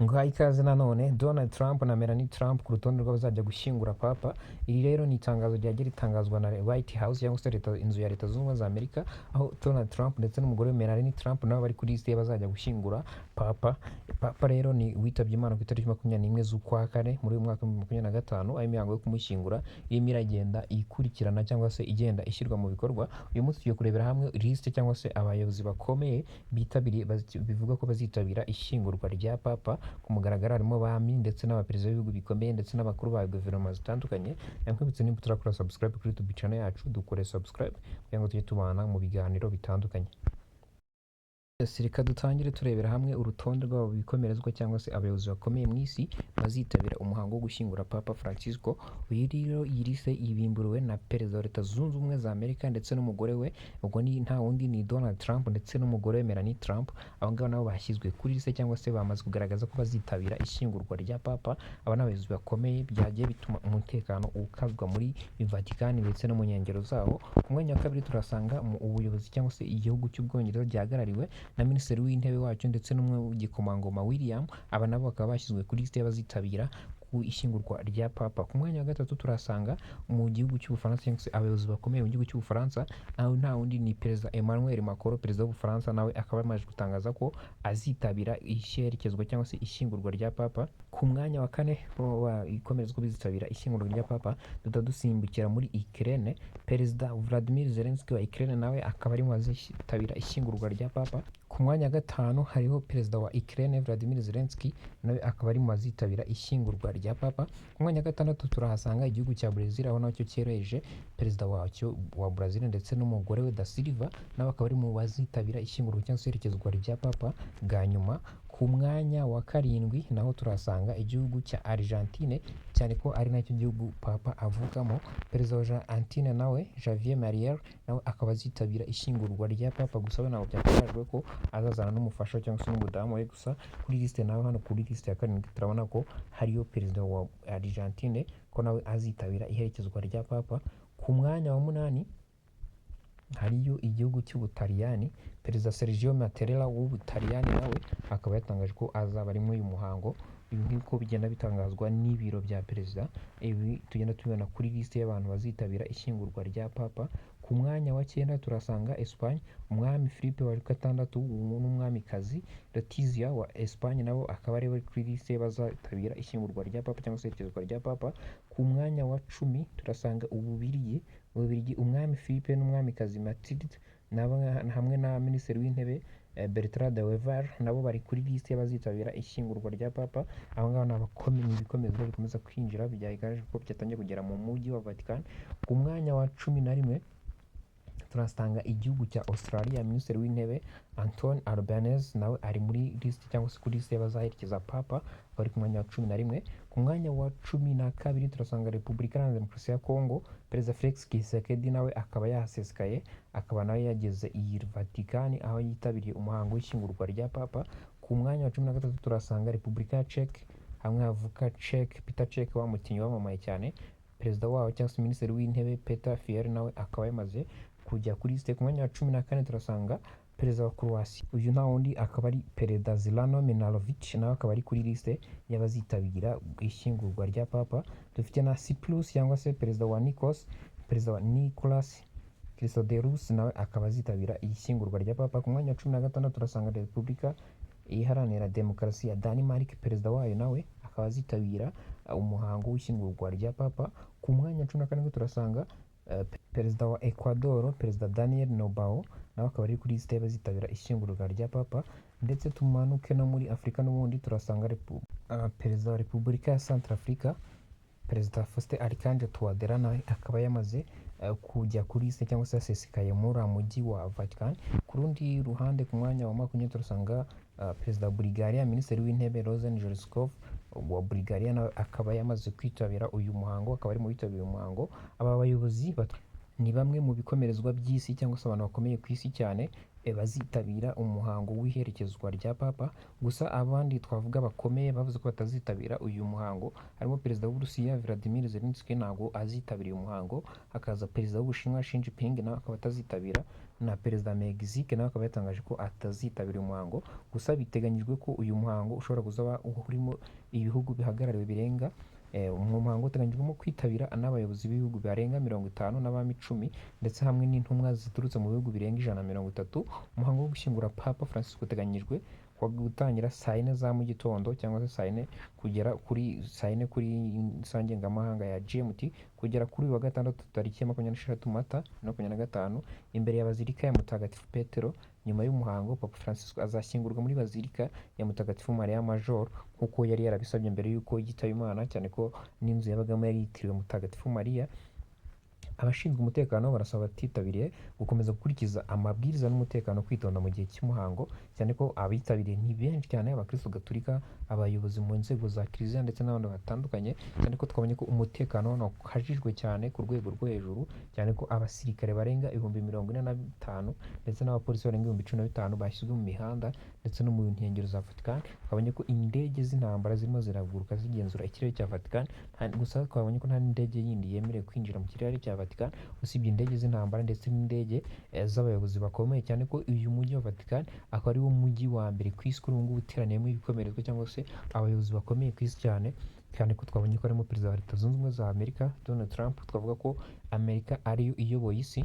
Nguhaye ikaze nanone. Donald Trump na Melania Trump ku rutonde rw'abazajya gushyingura Papa. Iri rero ni itangazo ryagiye ritangazwa na White House cyangwa se leta, inzu ya Leta Zunze Ubumwe za Amerika, aho Donald Trump ndetse n'umugore we Melania Trump nabo bari kuri liste y'abazajya gushyingura Papa. Papa rero ni witabye Imana ku itariki 21 z'ukwa kane muri uyu mwaka wa 2025, aho imihango yo kumushyingura irimo iragenda ikurikirana cyangwa se igenda ishyirwa mu bikorwa. Uyu munsi tugiye kurebera hamwe liste cyangwa se abayobozi bakomeye bitabiriye, bivugwa ko bazitabira ishyingurwa rya Papa ku mugaragaro. Harimo abami ndetse n'abaperezida b'ibihugu bikomeye ndetse n'abakuru ba guverinoma zitandukanye. Nkwibutse, niba utarakora subscribe kuri YouTube channel yacu, dukore subscribe kugira ngo tujye tubana mu biganiro bitandukanye. Yes, reka dutangire turebera hamwe urutonde rw'abo bikomerezwa cyangwa se abayobozi bakomeye mu isi bazitabira umuhango wo gushyingura Papa Francisco. Uyu rero, iyi liste ibimburiwe na Perezida wa Leta Zunze Ubumwe za Amerika ndetse n'umugore we. Ubwo ni nta wundi, ni Donald Trump ndetse n'umugore we Melania Trump. Abo ngabo nabo bashyizwe kuri liste cyangwa se bamaze kugaragaza ko bazitabira ishyingurwa rya Papa. Aba ni abayobozi bakomeye byagiye bituma umutekano ukazwa muri Vatican ndetse no mu nkengero zawo. Ku mwanya wa kabiri turasanga mu ubuyobozi cyangwa se igihugu cy'Ubwongereza gihagarariwe na Minisitiri w'Intebe wacyo ndetse n'umwe w'igikomangoma William. Aba nabo bakaba bashyizwe kuri liste y'abazitabira ku ishyingurwa rya Papa. Ku mwanya wa gatatu turasanga mu gihugu cy'Ubufaransa cyangwa se abayobozi bakomeye mu gihugu cy'Ubufaransa, aho nta wundi ni Perezida Emmanuel Macron, Perezida w'Ubufaransa. Nawe akaba yamaze gutangaza ko azitabira isherekezwa cyangwa se ishyingurwa rya Papa. Ku mwanya wa kane ikomerezwa bizitabira ishyingurwa rya Papa, duhita dusimbukira muri Ukraine. Perezida Vladimir Zelensky wa Ukraine nawe akaba ari mu bazitabira ishyingurwa rya Papa. Ku mwanya wa gatanu hariho Perezida wa Ukraine Vladimir Zelensky, nawe akaba ari mu bazitabira ishyingurwa rya Papa. Ku mwanya wa gatandatu turahasanga igihugu cya Brazil, aho nacyo cyereje perezida wacyo wa Brazil ndetse n'umugore we Da Silva, nawe akaba ari mu bazitabira ishyingurwa cyangwa se iherekezwa rya Papa bwa nyuma. Ku mwanya wa karindwi naho turahasanga igihugu cya Argentine, cyane ko ari nacyo gihugu Papa avukamo. Perezida wa Argentine nawe Javier Milei, nawe akaba azitabira ishyingurwa rya Papa. Gusa we ntabwo byatangajwe ko azazana n'umufasha cyangwa se n'umudamu we. Gusa kuri liste nawe, hano kuri liste ya karindwi, turabona ko hariyo perezida wa Argentine, ko nawe azitabira iherekezwa rya Papa. Ku mwanya wa munani hariyo igihugu cy'Ubutaliyani. Perezida Sergio Mattarella w'Ubutaliyani nawe akaba yatangaje ko azaba ari muri uyu muhango. Ibi nk'uko bigenda bitangazwa n'ibiro bya perezida, ibi tugenda tubibona kuri liste y'abantu bazitabira ishyingurwa rya Papa. Ku mwanya wa cyenda turasanga Espagne. Umwami Philippe wa gatandatu n'umwamikazi Letizia wa Espagne nabo akaba ari bari kuri liste bazitabira ishyingurwa rya Papa cyangwa se iherekezwa rya Papa. Ku mwanya wa 10 turasanga Ububirigi. Ububirigi, Umwami Philippe n'umwamikazi Mathilde nabo hamwe na Minisitiri w'Intebe Bertrand de Wever nabo bari kuri liste y'abazitabira ishyingurwa rya Papa. Abo ngabo ni abakomeye, ibikomezwa bikomeza kwinjira, byagaragaje ko byatangiye kugera mu mujyi wa Vatican. Ku mwanya wa 11 turasanga igihugu cya Australia. Minisitiri w'Intebe Anthony Albanese nawe ari muri liste cyangwa se kuri liste y'abazaherekeza Papa, akaba ari ku mwanya wa 11. Ku mwanya wa 12 turasanga Repubulika Iharanira Demokarasi ya Congo. Perezida Felix Tshisekedi nawe akaba yahasesekaye, akaba nawe yageze iyi Vatican aho yitabiriye umuhango w'ishyingurwa rya Papa. Ku mwanya wa 13 turasanga Repubulika ya Czech, hamwe havuka Czech, Peter Cech, wa mukinnyi wamamaye cyane. Perezida wawo cyangwa se Minisitiri w'Intebe Peter Fiala nawe akaba yamaze kujya kuri liste. Ku mwanya wa 14 turasanga perezida wa Croatia. Uyu nta wundi, akaba ari Perezida Zorano Milanovic, nawe akaba ari kuri liste y'abazitabira ishyingurwa rya Papa. Dufite na Cyprus cyangwa se perezida wa Nikos, perezida wa Nicolas Christodoulou, nawe akaba azitabira ishyingurwa rya Papa. Ku mwanya wa 16 turasanga Repubulika Iharanira Demokarasi ya Denmark. Perezida wayo nawe akaba azitabira umuhango w'ishyingurwa rya Papa. Ku mwanya wa 17 turasanga perezida wa Ecuador, Perezida Daniel Noboa, nawe akaba ari kuri lisite y'abazitabira ishyingurwa rya Papa. Ndetse tumanuke no muri Afurika n'ubundi, turasanga perezida wa Repubulika ya Centrafrica, Perezida Faustin Archange Touadera, nawe akaba yamaze kujya kuri liste cyangwa se yasesekaye muri uriya mujyi wa Vatican. Ku rundi ruhande, ku mwanya wa 20 turasanga perezida wa Bulgaria, Minisitiri w'Intebe Rosen Zhelyazkov wa Bulgaria, nawe akaba yamaze kwitabira uyu muhango, akaba ari mu bitabiriye umuhango. Aba bayobozi ni bamwe mu bikomerezwa by'isi cyangwa se abantu bakomeye ku isi cyane bazitabira umuhango w'iherekezwa rya Papa. Gusa abandi twavuga bakomeye bavuze ko batazitabira uyu muhango harimo Perezida w'Uburusiya Vladimir Zelensky, ntabwo azitabira uyu muhango. Hakaza Perezida w'Ubushinwa Xi Jinping, nawe akaba atazitabira. na Perezida Mexique nawe akaba yatangaje ko atazitabira uyu muhango. Gusa biteganyijwe ko uyu muhango ushobora kuzaba urimo ibihugu bihagarariwe birenga mu muhango uteganyijwemo kwitabira n'abayobozi b'ibihugu barenga 50 n'abami 10, ndetse hamwe n'intumwa ziturutse mu bihugu birenga 130. Umuhango wo gushyingura Papa Francis uteganyijwe kuwa gutangira saa 4 za mu gitondo, cyangwa se saa 4 kugera kuri saa 4 kuri isaha ngengamahanga ya GMT, kugera kuri uyu wa gatandatu tariki ya 26 Mata 2025, imbere ya Bazilika ya Mutagatifu Petero. Nyuma y'umuhango, Papa Francisco azashyingurwa muri Bazilika ya Mutagatifu Maria Major nk'uko yari yarabisabye mbere y'uko yitaba Imana, cyane ko n'inzu yabagamo yari yitiriwe Mutagatifu Mariya. Abashinzwe umutekano barasaba abatitabiriye gukomeza gukurikiza amabwiriza n'umutekano, kwitonda mu gihe cy'umuhango, cyane ko abitabiriye ni benshi cyane: abakristo gatolika, abayobozi mu nzego za kiliziya ndetse n'abandi batandukanye, cyane ko twabonye ko umutekano hano wakajijwe cyane ku rwego rwo hejuru, cyane ko abasirikare barenga 45,000 ndetse n'abapolisi barenga 15,000 bashyizwe mu mihanda ndetse no mu nkengero za Vatican. Twabonye ko indege z'intambara zirimo ziraguruka zigenzura ikirere cya Vatican. Gusa twabonye ko nta n'indege yindi yemerewe kwinjira mu kirere cya Vatican usibye indege z'intambara ndetse n'indege z'abayobozi bakomeye, cyane ko uyu mujyi wa Vatican akaba ari wo mujyi wa mbere ku isi kuri ubu ngubu uteraniyemo ibikomerezwa cyangwa se abayobozi bakomeye ku isi, cyane cyane ko twabonye ko harimo Perezida wa Leta Zunze Ubumwe za Amerika Donald Trump. Twavuga ko Amerika ariyo iyoboye isi.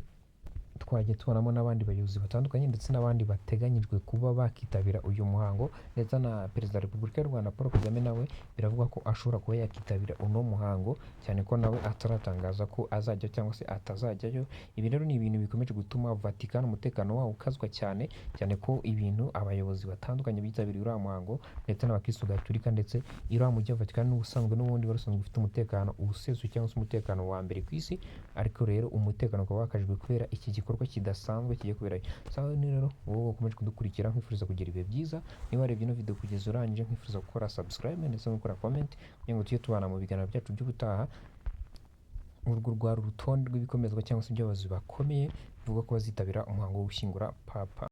Twagiye tubonamo n'abandi bayobozi batandukanye ndetse n'abandi bateganyijwe kuba bakitabira uyu muhango, ndetse na Perezida wa Repubulika y'u Rwanda Paul Kagame nawe biravugwa ko ashobora kuba yakitabira uno muhango, cyane ko nawe ataratangaza ko azajya cyangwa se atazajyayo. Ibi rero ni ibintu bikomeje gutuma Vatican umutekano wawo ukazwa cyane, cyane ko ibintu abayobozi batandukanye bitabiriye uriya muhango ndetse n'abakristo gatolika, ndetse uriya mujyi wa Vatican n'ubusanzwe n'ubundi wari usanzwe ufite umutekano usesuye cyangwa se umutekano wa mbere ku isi, ariko rero umutekano ukaba wakajijwe kubera iki gikorwa kidasanzwe kigiye kuberayo. Sawa rero, wowe ukomeje kudukurikira, nkwifuriza kugira ibihe byiza. Niba warebye ino video kugeza urangije, nkwifuriza gukora subscribe ndetse no gukora comment kugira ngo tujye tubana mu biganiro byacu by'ubutaha. Urwo rwari urutonde rw'ibikomezwa cyangwa se iby'abayobozi bakomeye bivugwa ko bazitabira umuhango wo gushyingura Papa.